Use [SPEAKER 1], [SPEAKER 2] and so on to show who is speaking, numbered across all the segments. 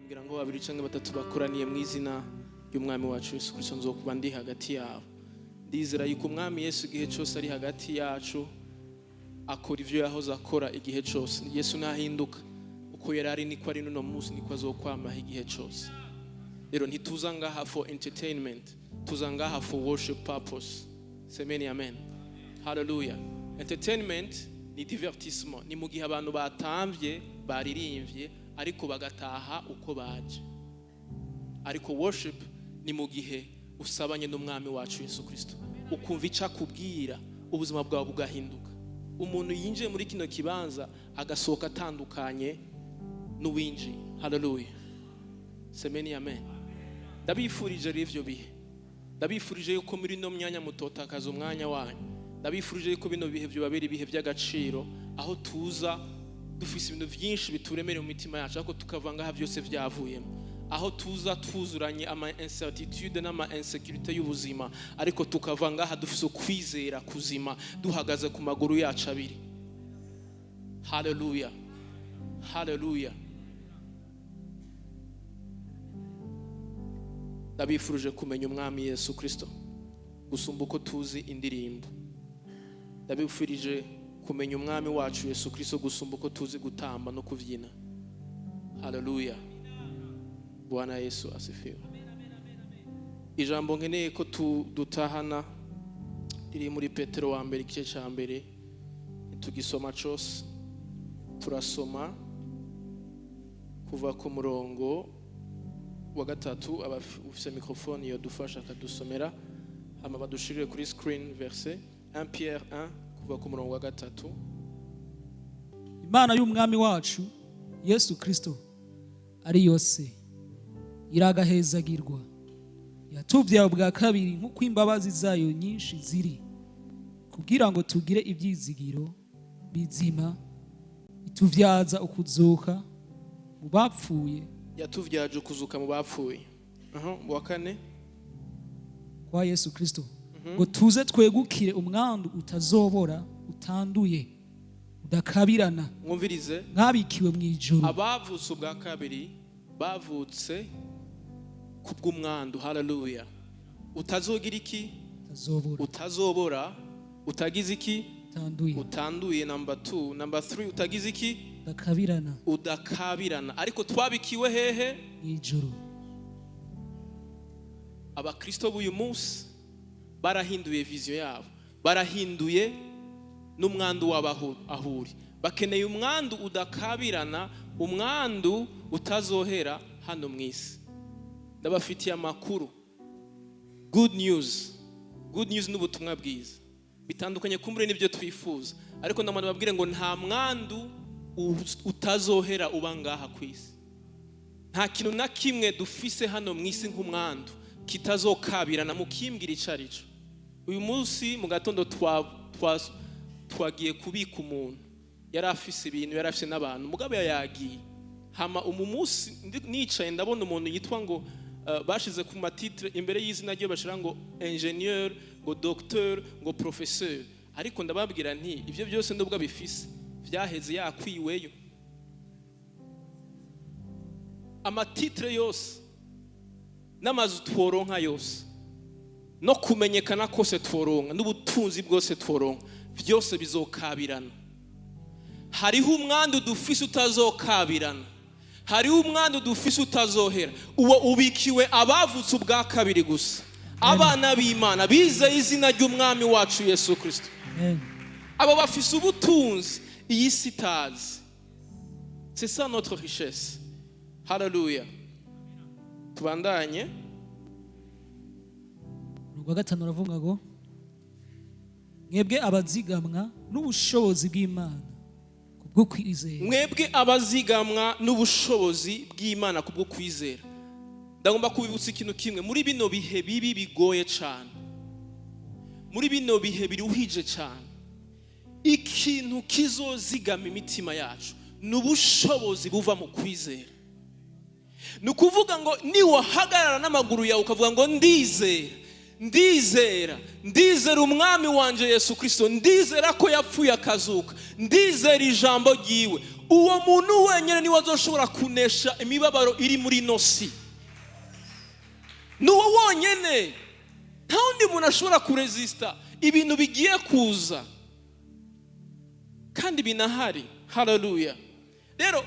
[SPEAKER 1] Mbwira ngo babiri cyangwa batatu bakoraniye mu izina ry'Umwami wacu Yesu Kristo, nzokuba ndi hagati yabo. Ndizera yuko Umwami Yesu igihe cyose ari hagati yacu, akora ibyo yahoze akora igihe cyose. Yesu ntahinduka. Uko yari ari niko ari n'uno munsi, niko azokwamaho igihe cyose. Rero ntituza ngaha for entertainment, tuza ngaha for worship purpose. Semeni amen, haleluya. Entertainment ni divertissement, ni mu gihe abantu batamvye, baririmbye, ariko bagataha uko baje. Ariko worship ni mu gihe usabanye n'Umwami wacu Yesu Kristo, ukumva icyo akubwira, ubuzima bwawe bugahinduka. Umuntu yinjiye muri kino kibanza agasohoka atandukanye n'uwinjiye. Haleluya, semeni amen. Ndabifurije rero ivyo bihe, ndabifurije yuko muri ino myanya mutotakaza umwanya wanyu. Ndabifurije yuko bino bihe byobabera ibihe by'agaciro, aho tuza dufise ibintu byinshi bituremereye mu mitima yacu, ariko tukava ngaha byose byavuyemo, aho tuza twuzuranye ama incertitude n'ama insécurité y'ubuzima, ariko tukava ngaha dufise ukwizera kuzima, duhagaze ku maguru yacu abiri. Haleluya, haleluya. Ndabifurije kumenya Umwami Yesu Kristo gusumba uko tuzi indirimbo. Ndabifurije kumenya Umwami wacu Yesu Kristo gusumba uko tuzi gutamba no kubyina. Haleluya, Bwana Yesu asifiwe. Ijambo nkeneye ko dutahana riri muri Petero wa mbere, igice cya mbere. Tugisoma cyose, turasoma kuva ku murongo wa gatatu. Ufise microphone yodufasha akadusomera, hama badushirire kuri screen verset 1 Pierre 1, kuva ku murongo wa gatatu.
[SPEAKER 2] Imana y'Umwami wacu Yesu Kristo, ari yose, iragahezagirwa, yatubyaye ubwa kabiri nk'uko imbabazi zayo nyinshi ziri, kugira ngo tugire ibyizigiro bizima, ituvyaza ukuzuka mu bapfuye.
[SPEAKER 1] Yatuvyaje ukuzuka mu bapfuye. Aha, wa kane.
[SPEAKER 2] Kwa Yesu Kristo, ngo tuze twegukire umwandu utazobora, utanduye, udakabirana,
[SPEAKER 1] Mwumvirize.
[SPEAKER 2] mwabikiwe mu ijuru.
[SPEAKER 1] Abavutse ubwa kabiri bavutse kubw'umwandu, haleluya, utazogira iki?
[SPEAKER 2] Utazobora.
[SPEAKER 1] Utazobora, utagize iki?
[SPEAKER 2] Utanduye.
[SPEAKER 1] Utanduye, number 2. Number 3, utagize iki?
[SPEAKER 2] Udakabirana.
[SPEAKER 1] Udakabirana. Ariko twabikiwe hehe?
[SPEAKER 2] Mu ijuru.
[SPEAKER 1] Abakristo b'uyu munsi barahinduye vision yabo, barahinduye n'umwandu wabo aho uri. Bakeneye umwandu udakabirana, umwandu utazohera hano mu isi. Ndabafitiye amakuru, good news. Good news ni ubutumwa bwiza, bitandukanye kumbure n'ibyo twifuza, ariko ndamana babwire ngo nta mwandu utazohera uba ngaha ku isi. Nta kintu na kimwe dufise hano mu isi nk'umwandu kitazokabirana. Mukimbwira icyo ari cyo. Uyu munsi mu gatondo twagiye kubika umuntu yari afise ibintu, yari afise n'abantu, mugabo yagiye. Hama umu munsi nicaye, ndabona umuntu yitwa ngo bashize ku ma titre imbere y'izina rye, bashira ngo ingénieur, ngo docteur, ngo professeur. Ariko ndababwira nti ibyo byose nubwo abifise, vyaheze yakwiweyo. Ama titre yose n'amazu tworonka yose no kumenyekana kose tworonka n'ubutunzi bwose tworonka, byose bizokabirana. Hariho umwandu dufise utazokabirana, hariho umwandu dufise utazohera. Uwo ubikiwe abavutse ubwa kabiri gusa, abana b'Imana bizeye izina ry'Umwami wacu Yesu Kirisito.
[SPEAKER 2] Amen.
[SPEAKER 1] Abo bafise ubutunzi iyi si itazi. C'est ça notre richesse. Haleluya, tubandanye.
[SPEAKER 2] Umurongo wa gatanu uravuga ngo: "Mwebwe abazigamwa n'ubushobozi bw'Imana kubwo kwizera."
[SPEAKER 1] Mwebwe abazigamwa n'ubushobozi bw'Imana kubwo kwizera. Ndagomba kubibutsa ikintu kimwe: muri bino bihe bibi bigoye cyane, muri bino bihe biruhije cyane, ikintu kizozigama imitima yacu ni ubushobozi buva mu kwizera. Ni ukuvuga ngo niwahagarara n'amaguru yawe ukavuga ngo: "Ndizera, ndizera, ndizera Umwami wanje Yesu Kirisito, ndizera ko yapfuye akazuka, ndizera ijambo ryiwe," Uwo muntu wenyine niwe azoshobora kunesha imibabaro iri muri ino si. Ni uwo wonyene, nta wundi muntu ashobora kurezisita ibintu bigiye kuza kandi binahari. Haleluya! Rero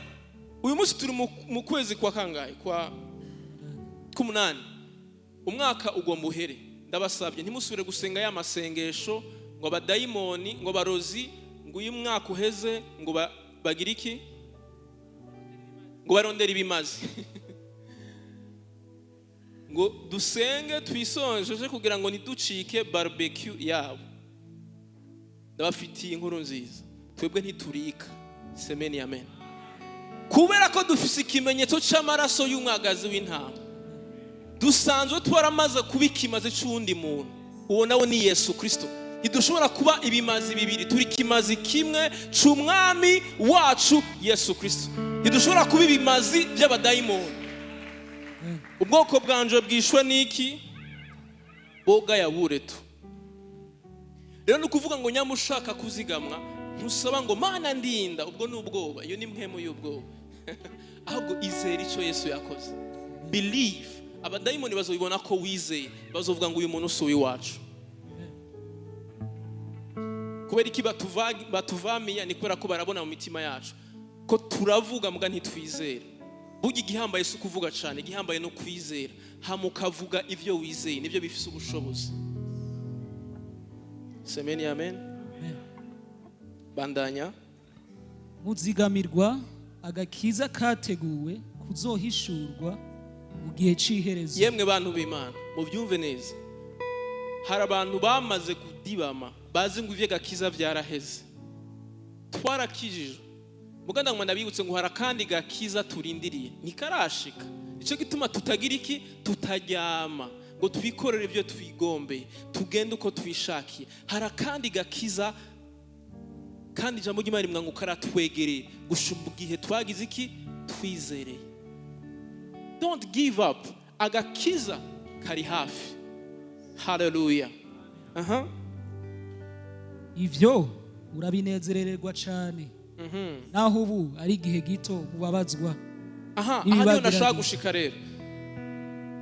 [SPEAKER 1] uyu munsi turi mu kwezi kwa kangahe? Kwa k'umunani. Umwaka ugomba uhere. Ndabasabye, ntimusubire gusenga ya masengesho ngo abadayimoni, ngo barozi, ngo uyu mwaka uheze ngo bagire iki, ngo barondere ibimazi, ngo dusenge twisonjeje kugira ngo ntiducike barbecue yabo. Ndabafitiye inkuru nziza: twebwe ntiturika. Semeni amen. Kubera ko dufise ikimenyetso c'amaraso y'umwagazi w'intama, dusanzwe twaramaze kuba ikimazi c'uwundi muntu. Uwo nawe ni Yesu Kirisito. Ntidushobora kuba ibimazi bibiri, turi ikimazi kimwe c'Umwami wacu Yesu Kirisito. Ntidushobora kuba ibimazi by'abadayimoni. Ubwoko bwanje bwishwe n'iki? Boga ya buretu. Rero ni ukuvuga ngo nyamushaka kuzigamwa, ntusaba ngo "Mana ndinda". Ubwo ni ubwoba, iyo ni mpemu y'ubwoba. Ahubwo izera icyo Yesu yakoze, believe. Abadayimoni bazobibona ko wizeye, bazovuga ngo "Uyu muntu si uw'iwacu." Kubera iki batuvamiya? Ni kubera ko barabona mu mitima yacu ko turavuga muga ntitwizere. Burya igihambaye si ukuvuga cyane, igihambaye no kwizera, hama ukavuga ibyo wizeye, nibyo bifise ubushobozi. Semeni amen.
[SPEAKER 2] Amen.
[SPEAKER 1] Bandanya.
[SPEAKER 2] Muzigamirwa agakiza kateguwe kuzohishurwa mu gihe c'iherezo.
[SPEAKER 1] Yemwe bantu b'Imana, mubyumve neza. Hari abantu bamaze kudibama, bazi ngo ivy'agakiza byaraheze, twarakijijwe. Muganda ngo ndabibutse ngo hari akandi gakiza turindiriye, ntikarashika. Nicyo gituma tutagira iki? Tutaryama ngo twikorere ibyo twigombeye, tugende uko twishakiye. Hari akandi gakiza, kandi ijambo ry'Imana rimwe ngo karatwegereye gusumba igihe twagize iki? Twizereye. Don't give up, agakiza kari hafi. Haleluya! Aha.
[SPEAKER 2] Ivyo urabinezerererwa cane, naho ubu ari igihe gito mubabazwa
[SPEAKER 1] Aha niho
[SPEAKER 2] n'ibibagerageza.
[SPEAKER 1] nashaka gushika. Rero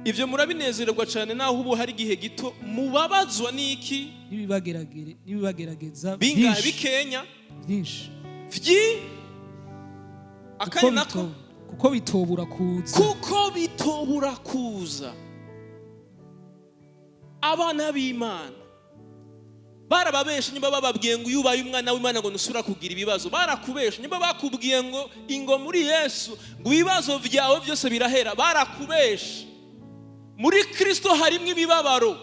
[SPEAKER 1] ibyo murabinezererwa cyane, naho ubu hari igihe gito mubabazwa n'iki?
[SPEAKER 2] N'ibibagerageza
[SPEAKER 1] Bingahe?
[SPEAKER 2] byinshi.
[SPEAKER 1] Bikenya.
[SPEAKER 2] Byinshi.
[SPEAKER 1] Vyi
[SPEAKER 2] Kuko
[SPEAKER 1] akanya nako
[SPEAKER 2] kuko bitobura kuza.
[SPEAKER 1] Kuko bitobura kuza. Abana b'Imana barababeshe. Niba bababwiye ngo iyo ubaye umwana w'Imana ngo ntusubira kugira ibibazo, barakubeshe. Niba bakubwiye ngo ingo muri Yesu ngo ibibazo byawe byose birahera, barakubeshe. Muri Kristo harimo imibabaro,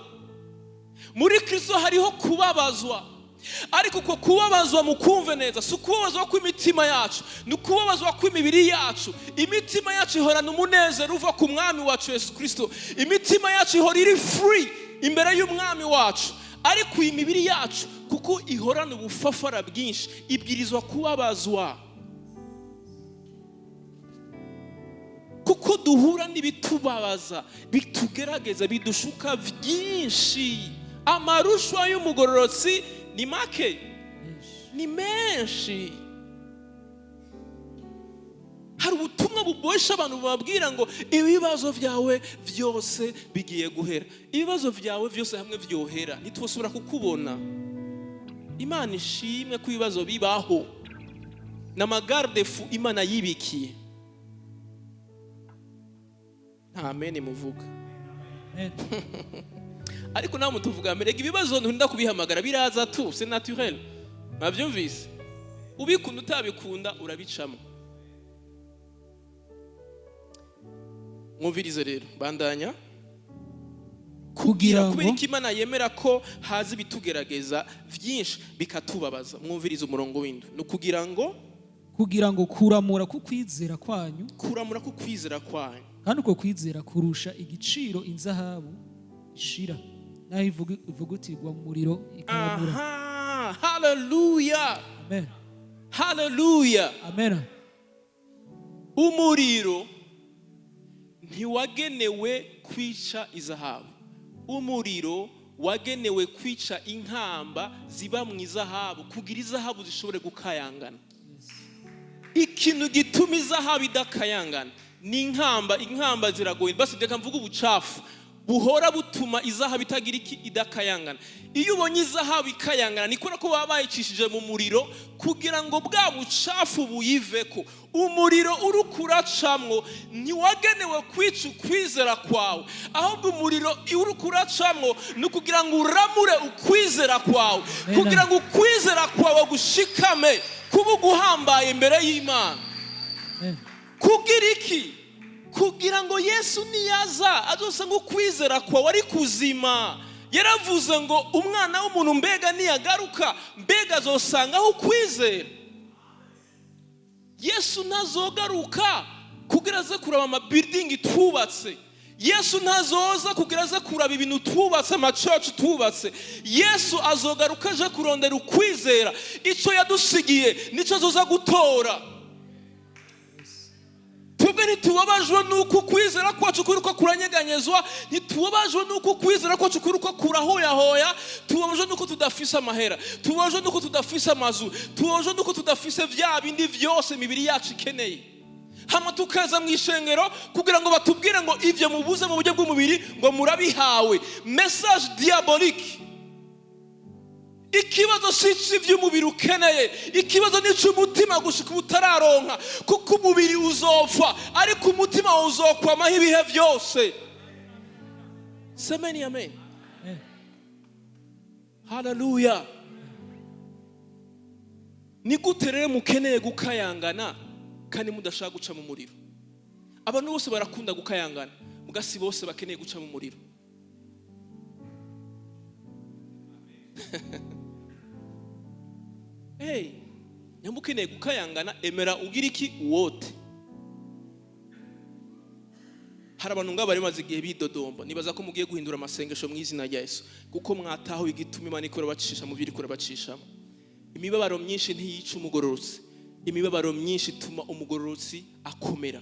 [SPEAKER 1] muri Kristo hariho kubabazwa. Ariko uko kubabazwa, mukumve neza, si ukubabazwa kw'imitima yacu, ni ukubabazwa kw'imibiri yacu. Imitima yacu ihorana umunezero uva ku Mwami wacu Yesu Kirisito. Imitima yacu ihora iri free imbere y'Umwami wacu. Ariko iyi mibiri yacu, kuko ihorana ubufafara bwinshi, ibwirizwa kubabazwa, kuko duhura n'ibitubabaza, bitugerageza, bidushuka byinshi. Amarushwa y'umugororotsi ni make, ni menshi. Hari ubutumwa bubosha abantu bubabwira ngo ibibazo byawe byose bigiye guhera. Ibibazo byawe byose hamwe byohera, ntitwosubira kukubona. Imana ishimwe ko ibibazo bibaho, ni ama garde-fous Imana yibikiye. Nta ameni muvuga.
[SPEAKER 2] Amen.
[SPEAKER 1] Ariko nawe mutuvuga mbere, ibibazo nturinda kubihamagara, biraza tu, c'est naturel. Mwabyumvise? Ubikunda utabikunda, urabicamo. Mwumvirize rero, bandanya.
[SPEAKER 2] Kugira
[SPEAKER 1] Kubera
[SPEAKER 2] ngo
[SPEAKER 1] ko Imana yemera ko haza ibitugerageza byinshi bikatubabaza. Mwumvirize umurongo w'indwi: ni ukugira ngo
[SPEAKER 2] Kugira ngo kuramura kukwizera kwanyu,
[SPEAKER 1] kuramura ku kwizera kwanyu,
[SPEAKER 2] kandi uko kwizera kurusha igiciro inzahabu ishira, naho ivugutirwa mu muriro ikaramura.
[SPEAKER 1] Aha, haleluya!
[SPEAKER 2] Amen.
[SPEAKER 1] Haleluya!
[SPEAKER 2] Amen.
[SPEAKER 1] Umuriro ntiwagenewe kwica izahabu, umuriro wagenewe kwica inkamba ziba mu izahabu kugira izahabu zishobore gukayangana. Ikintu gituma izahabu idakayangana ni inkamba. Inkamba ziragoye. Basi reka mvuge ubucafu buhora butuma izahabu itagira iki? Idakayangana. Iyo ubonye izahabu ikayangana, ni kubera ko baba bayicishije mu muriro kugira ngo bwa bucafu buyiveko. Umuriro uri kuracamwo ntiwagenewe kwica ukwizera kwawe, ahubwo umuriro uri kuracamwo ni ukugira ngo uramure ukwizera kwawe,
[SPEAKER 2] Amen.
[SPEAKER 1] kugira ngo ukwizera kwawe gushikame, kuba uguhambaye imbere y'Imana.
[SPEAKER 2] Amen.
[SPEAKER 1] Kugira iki? Kugira ngo Yesu niyaza azosanga ukwizera kwawe ari kuzima. Yaravuze ngo Umwana w'umuntu mbega niyagaruka, mbega azosangaho ukwizera? Yesu ntazogaruka kugira aze kuraba ama building twubatse. Yesu ntazoza kugira aze kuraba ibintu twubatse, ama church twubatse. Yesu azogaruka aje kurondera ukwizera. Icyo yadusigiye nicyo azoza gutora. Twebwe ntitubabajwe n'uko ukwizera kwacu kuri ko kuranyeganyezwa, ntitubabajwe n'uko ukwizera kwacu kuri ko kurahoyahoya. Tubabajwe n'uko tudafise amahera, tubabajwe n'uko tudafise amazu, tubabajwe n'uko tudafise bya bindi byose imibiri yacu ikeneye. Hama tukaza mu ishengero kugira ngo batubwire ngo ibyo mubuze mu buryo bw'umubiri ngo murabihawe. Message diabolique. Ikibazo si icy'iby'umubiri ukeneye, ikibazo ni icy'umutima gushika ubu utararonka, kuko umubiri uzopfa, ariko umutima wawe uzokwamaho ibihe byose. Semeni amen.
[SPEAKER 2] Amen.
[SPEAKER 1] Haleluya! Ni gute rero mukeneye gukayangana kandi mudashaka guca mu muriro? Abantu bose barakunda gukayangana, mugasi bose bakeneye guca mu muriro. Hey, nyamba ukeneye gukayangana, emera ugira iki? Uwote. Hari abantu ngabo bari bamaze igihe bidodomba. Nibaza ko mugiye guhindura amasengesho mu izina rya Yesu, kuko mwatahuye igituma Imana ikora bacisha mu byo iriko irabacishamo. Imibabaro myinshi ntiyica umugororotsi, imibabaro myinshi ituma umugororotsi akomera.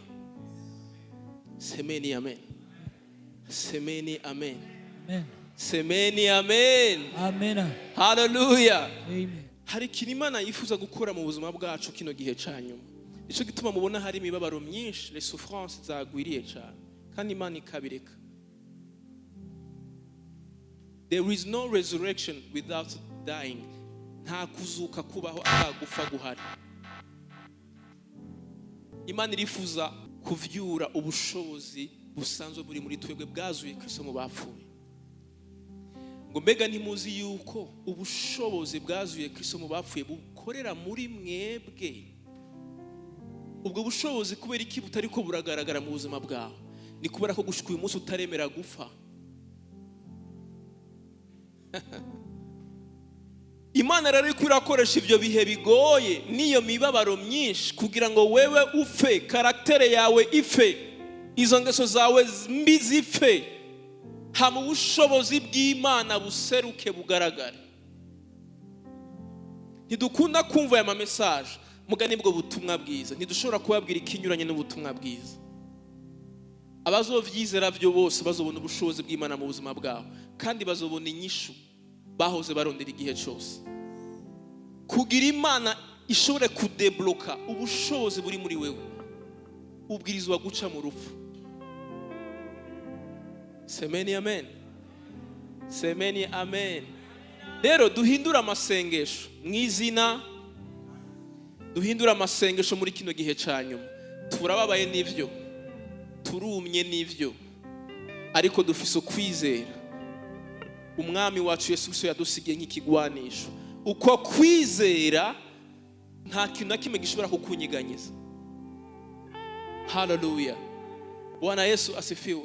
[SPEAKER 1] Semeni amen, semeni amen.
[SPEAKER 2] Amen.
[SPEAKER 1] Semeni amen.
[SPEAKER 2] Amen.
[SPEAKER 1] Haleluya!
[SPEAKER 2] Amen.
[SPEAKER 1] Hari ikintu Imana yifuza gukora mu buzima bwacu kino gihe cya nyuma. Nicyo gituma mubona hari imibabaro myinshi, les souffrances zagwiriye cyane, kandi Imana ikabireka. There is no resurrection without dying. Nta kuzuka kubaho atagufa guhari. Imana irifuza kuvyura ubushobozi busanzwe buri muri twebwe bwazuye Kristo mu bapfuye. Ngo mbega ntimuzi yuko ubushobozi bwazuye Kristo mu bapfuye bukorera muri mwebwe? Ubwo bushobozi kubera iki butari ko buragaragara mu buzima bwawe? Ni kubera ko gushika uyu munsi utaremera gupfa. Imana rero iriko irakoresha ibyo bihe bigoye n'iyo mibabaro myinshi kugira ngo wewe upfe, caractère yawe ipfe, izo ngeso zawe mbi zipfe, hama ubushobozi bw'Imana buseruke, bugaragare. Ntidukunda kumva aya ma message, muga nibwo butumwa bwiza. Ntidushobora kubabwira ikinyuranye n'ubutumwa bwiza. Abazovyizera byo bose bazobona ubushobozi bw'Imana mu buzima bwabo, kandi bazobona inyishu bahoze barondera igihe cyose. Kugira Imana ishobore kudebloka ubushobozi buri muri wewe, ubwirizwa guca mu rupfu. Semeni amen, semeni amen. Rero duhindure amasengesho mu izina, duhindure amasengesho muri kino gihe cya nyuma. Turababaye n'ibyo, turumye n'ibyo, ariko dufise ukwizera Umwami wacu Yesu Kristo yadusigiye nk'ikigwanisho. Uko kwizera nta kintu na kimwe gishobora kukunyiganyiza. Haleluya! Bwana Yesu asifiwe.